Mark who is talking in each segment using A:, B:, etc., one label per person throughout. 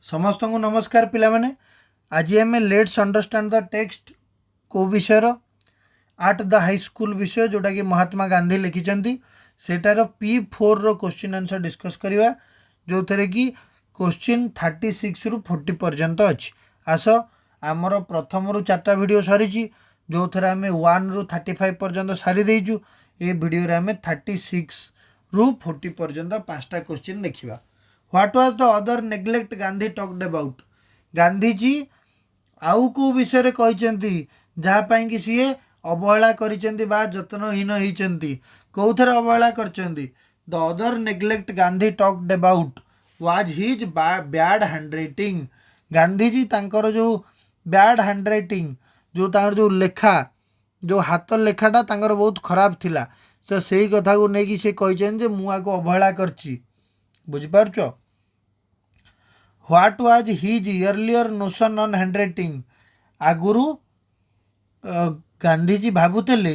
A: ସମସ୍ତଙ୍କୁ ନମସ୍କାର ପିଲାମାନେ। ଆଜି ଆମେ "let's understand the text" କେଉଁ ବିଷୟର? ଆଟ୍ the high school ବିଷୟ, ଯେଉଁଟାକି ମହାତ୍ମା ଗାନ୍ଧୀ ଲେଖିଛନ୍ତି, ସେଇଟାର ପି 4ର କୋଶ୍ଚିନ୍ ଆନ୍ସର୍ ଡିସ୍କସ୍ କରିବା, ଯେଉଁଥିରେ କି କୋଶ୍ଚିନ୍ 36ରୁ 40 ପର୍ଯ୍ୟନ୍ତ ଅଛି। ଆସ, ଆମର ପ୍ରଥମରୁ ଚାରିଟା ଭିଡ଼ିଓ ସରିଛି, ଯେଉଁଥିରେ ଆମେ 1ରୁ 35 ପର୍ଯ୍ୟନ୍ତ ସାରି ଦେଇଛୁ। ଏ ଭିଡ଼ିଓରେ ଆମେ 36ରୁ 40 ପର୍ଯ୍ୟନ୍ତ ପାଞ୍ଚଟା କୋଶ୍ଚିନ୍ ଦେଖିବା। What was the other neglect Gandhi talked about? Gandhiji ଆଉ କେଉଁ ବିଷୟରେ କହିଛନ୍ତି, ଯାହା ପାଇଁକି ସିଏ ଅବହେଳା କରିଛନ୍ତି ବା ଯତ୍ନହୀନ ହେଇଛନ୍ତି? କେଉଁଥିରେ ଅବହେଳା କରିଛନ୍ତି? The other neglect Gandhi talked about was his bad handwriting. Gandhiji ତାଙ୍କର ଯେଉଁ ବ୍ୟାଡ୍ ହ୍ୟାଣ୍ଡରାଇଟିଂ, ଯେଉଁ ତାଙ୍କର ଯେଉଁ ଲେଖା, ଯେଉଁ ହାତ ଲେଖାଟା ତାଙ୍କର ବହୁତ ଖରାପ ଥିଲା, ତ ସେଇ କଥାକୁ ନେଇକି ସେ କହିଛନ୍ତି ଯେ ମୁଁ ଆକୁ ଅବହେଳା କରିଛି। ବୁଝିପାରୁଛ? What was his earlier notion on handwriting? ଆଗରୁ ଗାନ୍ଧିଜୀ ଭାବୁଥିଲେ,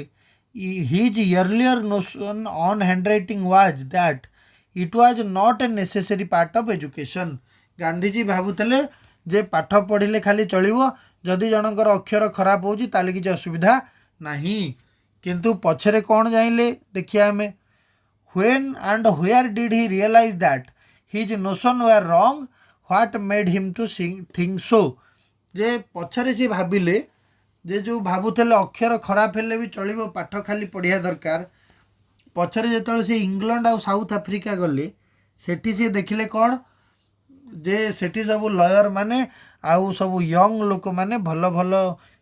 A: his earlier notion on handwriting was that it was not a necessary part of education. Gandhiji ଭାବୁଥିଲେ ଯେ ପାଠ ପଢ଼ିଲେ ଖାଲି ଚଳିବ, ଯଦି ଜଣଙ୍କର ଅକ୍ଷର ଖରାପ ହେଉଛି ତାହେଲେ କିଛି ଅସୁବିଧା ନାହିଁ। କିନ୍ତୁ ପଛରେ କ'ଣ ଜାଣିଲେ, ଦେଖିବା ଆମେ। When and where did he realize that his notion were wrong? What made him to think so? ଯେ ପଛରେ ସେ ଭାବିଲେ ଯେ ଯେଉଁ ଭାବୁଥିଲେ ଅକ୍ଷର ଖରାପ ହେଲେ ବି ଚଳିବ, ପାଠ ଖାଲି ପଢ଼ିବା ଦରକାର, ପଛରେ ଯେତେବେଳେ ସେ ଇଂଲଣ୍ଡ ଆଉ ସାଉଥ ଆଫ୍ରିକା ଗଲେ, ସେଠି ସେ ଦେଖିଲେ କ'ଣ ଯେ ସେଠି ସବୁ ଲୟର ମାନେ ଆଉ ସବୁ ୟଙ୍ଗ ଲୋକମାନେ ଭଲ ଭଲ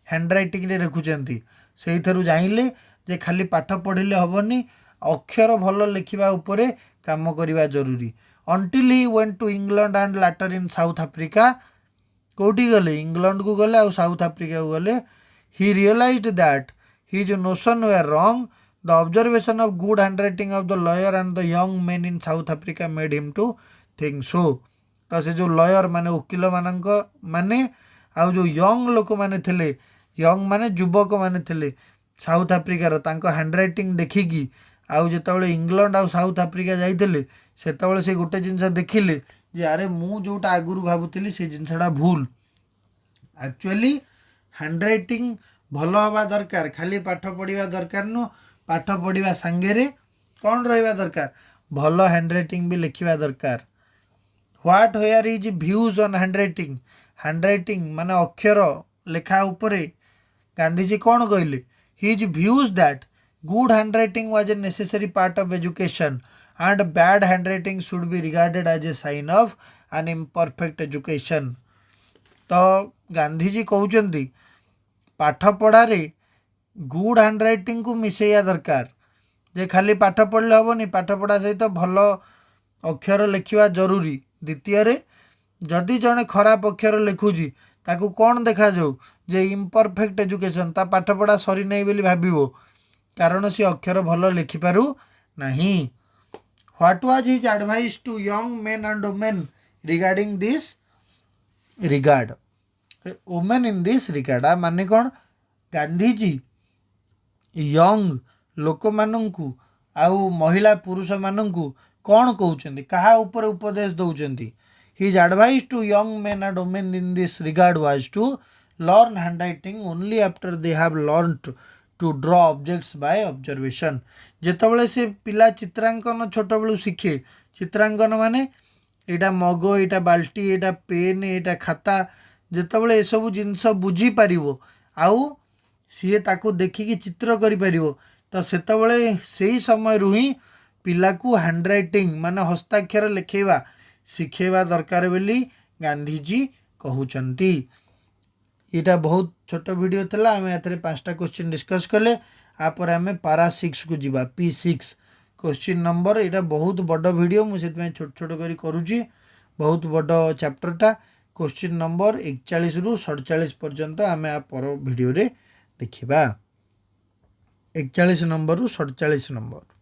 A: ହ୍ୟାଣ୍ଡରାଇଟିଂରେ ଲେଖୁଛନ୍ତି। ସେଇଥିରୁ ଜାଣିଲେ ଯେ ଖାଲି ପାଠ ପଢ଼ିଲେ ହେବନି, ଅକ୍ଷର ଭଲ ଲେଖିବା ଉପରେ କାମ କରିବା ଜରୁରୀ। Until he went to England and later in South Africa, କେଉଁଠି ଗଲେ? ଇଂଲଣ୍ଡକୁ ଗଲେ ଆଉ ସାଉଥ ଆଫ୍ରିକାକୁ ଗଲେ। He realized that his notion were wrong. The observation of good handwriting of the lawyer and the young men in South Africa made him to think so. ତ ସେ ଯେଉଁ ଲୟର ମାନେ, ଓକିଲମାନଙ୍କ ମାନେ ଆଉ ଯେଉଁ ୟଙ୍ଗ ଲୋକମାନେ ଥିଲେ, ୟଙ୍ଗ ମାନେ ଯୁବକମାନେ ଥିଲେ ସାଉଥ ଆଫ୍ରିକାର, ତାଙ୍କ ହ୍ୟାଣ୍ଡରାଇଟିଂ ଦେଖିକି ଆଉ ଯେତେବେଳେ ଇଂଲଣ୍ଡ ଆଉ ସାଉଥ ଆଫ୍ରିକା ଯାଇଥିଲେ, ସେତେବେଳେ ସେ ଗୋଟେ ଜିନିଷ ଦେଖିଲେ ଯେ ଆରେ, ମୁଁ ଯେଉଁଟା ଆଗରୁ ଭାବୁଥିଲି ସେ ଜିନିଷଟା ଭୁଲ। ଆକ୍ଚୁଆଲି ହ୍ୟାଣ୍ଡରାଇଟିଂ ଭଲ ହେବା ଦରକାର, ଖାଲି ପାଠ ପଢ଼ିବା ଦରକାର ନୁହଁ। ପାଠ ପଢ଼ିବା ସାଙ୍ଗରେ କ'ଣ ରହିବା ଦରକାର? ଭଲ ହ୍ୟାଣ୍ଡରାଇଟିଂ ବି ଲେଖିବା ଦରକାର। What were his views on handwriting? Handwriting ମାନେ ଅକ୍ଷର ଲେଖା ଉପରେ ଗାନ୍ଧିଜୀ କ'ଣ କହିଲେ? His views that good handwriting was a necessary part of education and bad handwriting should be regarded as a sign of an imperfect education. ତ ଗାନ୍ଧିଜୀ କହୁଛନ୍ତି, ପାଠପଢ଼ାରେ good ହ୍ୟାଣ୍ଡରାଇଟିଂକୁ ମିଶାଇବା ଦରକାର, ଯେ ଖାଲି ପାଠ ପଢ଼ିଲେ ହେବନି, ପାଠପଢ଼ା ସହିତ ଭଲ ଅକ୍ଷର ଲେଖିବା ଜରୁରୀ। ଦ୍ୱିତୀୟରେ, ଯଦି ଜଣେ ଖରାପ ଅକ୍ଷର ଲେଖୁଛି, ତାକୁ କ'ଣ ଦେଖାଯାଉ ଯେ ଇମ୍ପରଫେକ୍ଟ ଏଜୁକେସନ୍, ତା ପାଠପଢ଼ା ସରିନାହିଁ ବୋଲି ଭାବିବ, କାରଣ ସେ ଅକ୍ଷର ଭଲ ଲେଖିପାରୁ ନାହିଁ। What was his advice to young men and women regarding this regard, women in this regard? ଆ ମାନେ କ'ଣ? ଗାନ୍ଧିଜୀ ୟଙ୍ଗ ଲୋକମାନଙ୍କୁ ଆଉ ମହିଳା ପୁରୁଷମାନଙ୍କୁ କ'ଣ କହୁଛନ୍ତି? କାହା ଉପରେ ଉପଦେଶ ଦେଉଛନ୍ତି? His advice to young men and women in this regard was to learn handwriting only after they have learned to draw objects by observation. ଯେତେବେଳେ ସେ ପିଲା ଚିତ୍ରାଙ୍କନ ଛୋଟବେଳୁ ଶିଖେ, ଚିତ୍ରାଙ୍କନ ମାନେ ଏଇଟା ମଗ, ଏଇଟା ବାଲ୍ଟି, ଏଇଟା ପେନ୍, ଏଇଟା ଖାତା, ଯେତେବେଳେ ଏସବୁ ଜିନିଷ ବୁଝିପାରିବ ଆଉ ସିଏ ତାକୁ ଦେଖିକି ଚିତ୍ର କରିପାରିବ, ତ ସେତେବେଳେ ସେଇ ସମୟରୁ ହିଁ ପିଲାକୁ ହ୍ୟାଣ୍ଡରାଇଟିଂ ମାନେ ହସ୍ତାକ୍ଷର ଲେଖେଇବା ଶିଖେଇବା ଦରକାର ବୋଲି ଗାନ୍ଧିଜୀ କହୁଛନ୍ତି। ଏଇଟା ବହୁତ ଛୋଟ ଭିଡ଼ିଓ ଥିଲା। ଆମେ ଏଥିରେ ପାଞ୍ଚଟା କୋଶ୍ଚିନ୍ ଡିସ୍କସ୍ କଲେ। ତାପରେ ଆମେ ପାରା 6କୁ ଯିବା, ପି 6 କୋଶ୍ଚିନ୍ ନମ୍ବର। ଏଇଟା ବହୁତ ବଡ଼ ଭିଡ଼ିଓ, ମୁଁ ସେଥିପାଇଁ ଛୋଟ ଛୋଟ କରି କରୁଛି। ବହୁତ ବଡ଼ ଚାପ୍ଟରଟା। କୋଶ୍ଚିନ୍ ନମ୍ବର 41ରୁ 47 ପର୍ଯ୍ୟନ୍ତ ଆମେ ଆ ପର ଭିଡ଼ିଓରେ ଦେଖିବା। 41 ନମ୍ବରରୁ 47 ନମ୍ବର।